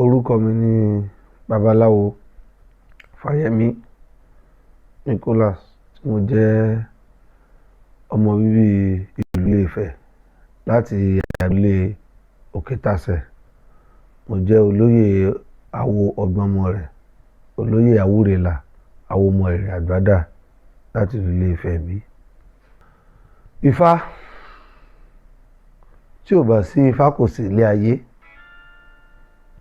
Orúkọ mi ni Babaláwo Fáyẹmí Nicholas, tí mo jẹ́ ọmọ bíbí ìlú Ilé-Ifẹ̀ láti agboolé Òkètasẹ̀. Mo jẹ́ olóyè awo Ọgbọ́nmọrẹ̀, olóyè Awúrẹ̀là, Awomọ̀rẹ̀ Àgbádà láti ìlú Ilé-Ifẹ̀ bí. Ifá, tí ò bá sí Ifá kò sí ilé ayé.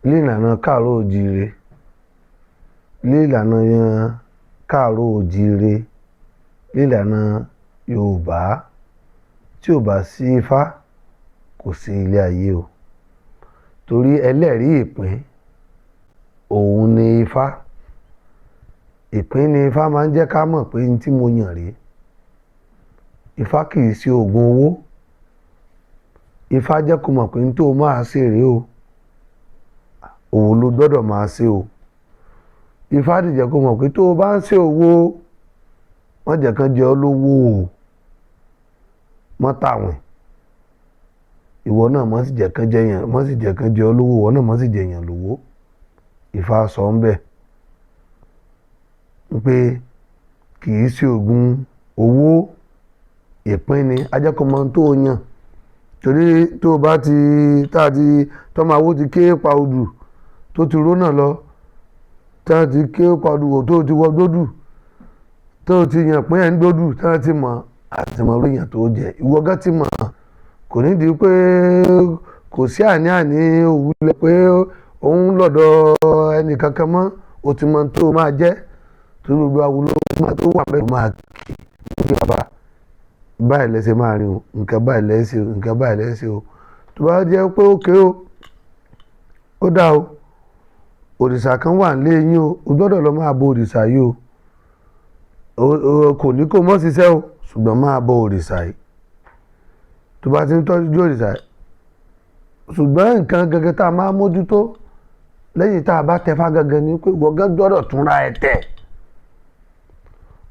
Ní ìlànà káàárọ̀ oòjíire, ní ìlànà káàárọ̀ oòjíire, ní ìlànà Yorùbá, tí ò bá sí Ifá kò sí ilé ayé o. Torí ẹlẹ́rìí ìpín òun ni Ifá. Ìpín ni Ifá máa ń jẹ́ ká mọ̀ pé ní tí mo yàn rèé. Ifá kì í ṣe ògùn owó. Ifá jẹ́ kó mọ̀ pé ní tó máa ṣe rèé o, òwò ló gbọ́dọ̀ máa ṣe o. Ifá sì jẹ́ kó mọ̀ pé tó o bá ń ṣe òwò, má jẹ́ kán jẹ ọ́ lówó o, má tàwìn. Ìwọ náà má sì jẹ́ kán jẹ yàn, má sì jẹ́ kán jẹ ọ́ lówó, ìwọ náà má sì jẹ yàn lówó. Ifá sọ ń bẹ̀ pé kì í ṣe ògùn owó, ìpín ni. A jẹ́ kó mọ ohun tó o yàn. Torí tó o bá ti, tá a ti, tọ́mọ awo ti ké pa odù tó ti rónà lọ, tá a ti ké pa odù wò tó ti wọ gbódù, tó ti yàn pín ẹ̀ ń gbódù, tá a ti mọ̀ àti mọ̀ orí èèyàn tó jẹ. Ìwọ gán ti mọ̀, kò nídìí pé kò sí àní-àní òwúlẹ̀ pé òun lọ́dọ̀ ẹnì kankan mọ́. O ti mọ ohun tó máa jẹ́. Torí gbogbo awo ló máa tó wà bẹ́ẹ̀ ló máa kí ní bàbá. Báyìí lẹ ṣe máa rìn o, nǹkan báyìí lẹ ṣe o, nǹkan báyìí lẹ ṣe o. Tó bá jẹ́ pé okay o, ó dáa o, òrìṣà kan wà nílé yín o, o gbọ́dọ̀ lọ máa bọ òrìṣà yìí o. Kò ní kó mọ́ ṣiṣẹ́ o, ṣùgbọ́n máa bọ òrìṣà yìí. Tó bá ti ń tọ́jú òrìṣà yìí. Ṣùgbọ́n nǹkan gangan tá a máa mójútó lẹ́yìn tá a bá tẹfá gangan ni pé ìwọ gán gbọ́dọ̀ túnra ẹ tẹ̀.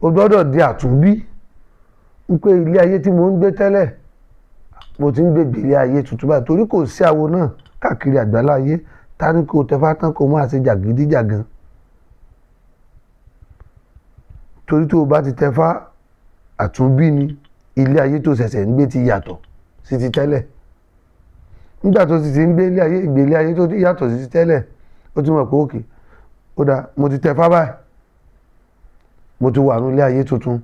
O gbọ́dọ̀ di àtúnbí. Wípé ilé ayé tí mò ń gbé tẹ́lẹ̀, mo ti ń gbé ilé ayé tuntun báyìí, torí kò sí awo náà káàkiri àgbáláyé tá ní kó tẹfá tán kó máa ṣe jàgídíjàgan. Torí tó o bá ti tẹfá, àtúnbí ni, ilé ayé tó ṣẹ̀ṣẹ̀ ń gbé ti yàtọ̀ sí ti tẹ́lẹ̀. Nígbà tó ti ń gbé ilé ayé, ìgbé ilé ayé tó ti yàtọ̀ sí ti tẹ́lẹ̀, ó ti mọ̀ pé okay, ó dáa, mo ti tẹfá báyìí, mo ti wà ní ilé ayé tuntun.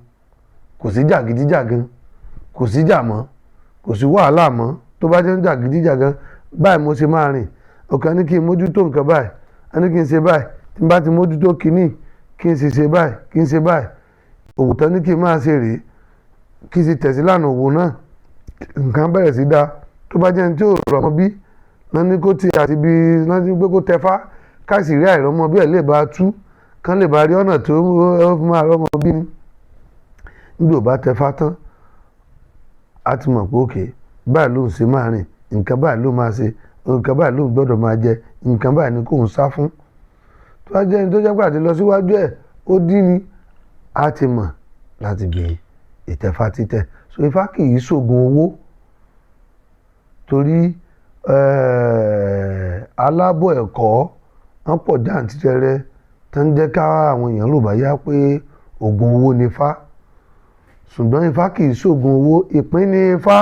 Kò sí jàgídíjàgan, kò sí jà mọ́, kò sí wàhálà mọ́. Tó bá jẹ́ ń jàgídíjàgan, báyìí mo ṣe máa rìn. Ọ̀kan ní kí n mójútó nǹkan báyìí, a ní kí n ṣe báyìí. Tí n bá ti mójútó kíní, kí n sì ṣe báyìí, kí n ṣe báyìí. Òwò tán ní kí n máa ṣe rèé, kí n sì tẹ̀sí lànà òwò náà, nǹkan bẹ̀rẹ̀ sí dáa. Tó bá jẹ́ ẹni tí ò rọ́mọ bí, náà ní kó ti àti bí náà ní pé kó tẹfá, káàsì rí àìrọ́mọ bí ẹ̀ lè bá tú, kán lè bá rí ọ̀nà tó fi máa rọ́mọ bí ni. Nígbà ó bá tẹfá tán, a ti mọ̀ pé okay, báyìí ló ń ṣe máa rìn, nǹkan báyìí ló máa ṣe, nǹkan báyìí ló ń gbọ́dọ̀ máa jẹ, nǹkan báyìí ni kò ń sá fún. Tó bá jẹ́ ẹni tó jẹ́ pé àti lọ síwájú ẹ̀ ó dín ní, a ti mọ̀ láti bí ìtẹ̀fá títẹ̀. So Ifá kì í ṣògùn owó, torí alábọ̀ ẹ̀kọ́ wọ́n pọ̀ jàǹtìrẹrẹ tó ń jẹ́ ká àwọn èèyàn rò báyá pé ògùn owó ni Ifá. Ṣùgbọ́n Ifá kì í ṣògùn owó, ìpín ni Ifá.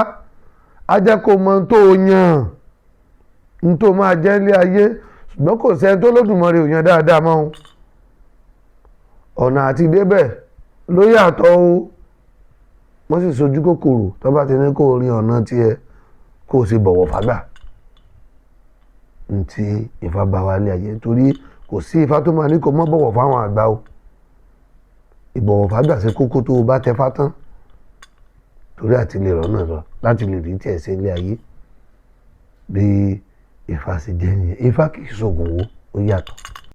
Á jẹ́ kó mọ ohun tó yàn, ohun tó máa jẹ́ ilé ayé. Ṣùgbọ́n kò sẹ́ni tó Olódùmarè ò yan dáadáa mọ́ o. Ọ̀nà àti débẹ̀ ló yàtọ̀ o. Wọ́n sì sojú kòkòrò tó bá ti ní kó rin ọ̀nà tiẹ̀, kó o sì bọ̀wọ̀ fágbà. Ntí Ifá bá wa ilé ayé, torí kò sí Ifá tó máa ní kó má bọ̀wọ̀ fáwọn àgbà o. Ìbọ̀wọ̀ fágbà ṣe kókó tó o bá tẹfá tán, torí àti lè rọ́nà lọ láti lè rí tiẹ̀ ṣe ilé ayé. Bí Ifá ṣe jẹ́ nìyẹn. Ifá kì í ṣògùn owó, ó yàtọ̀.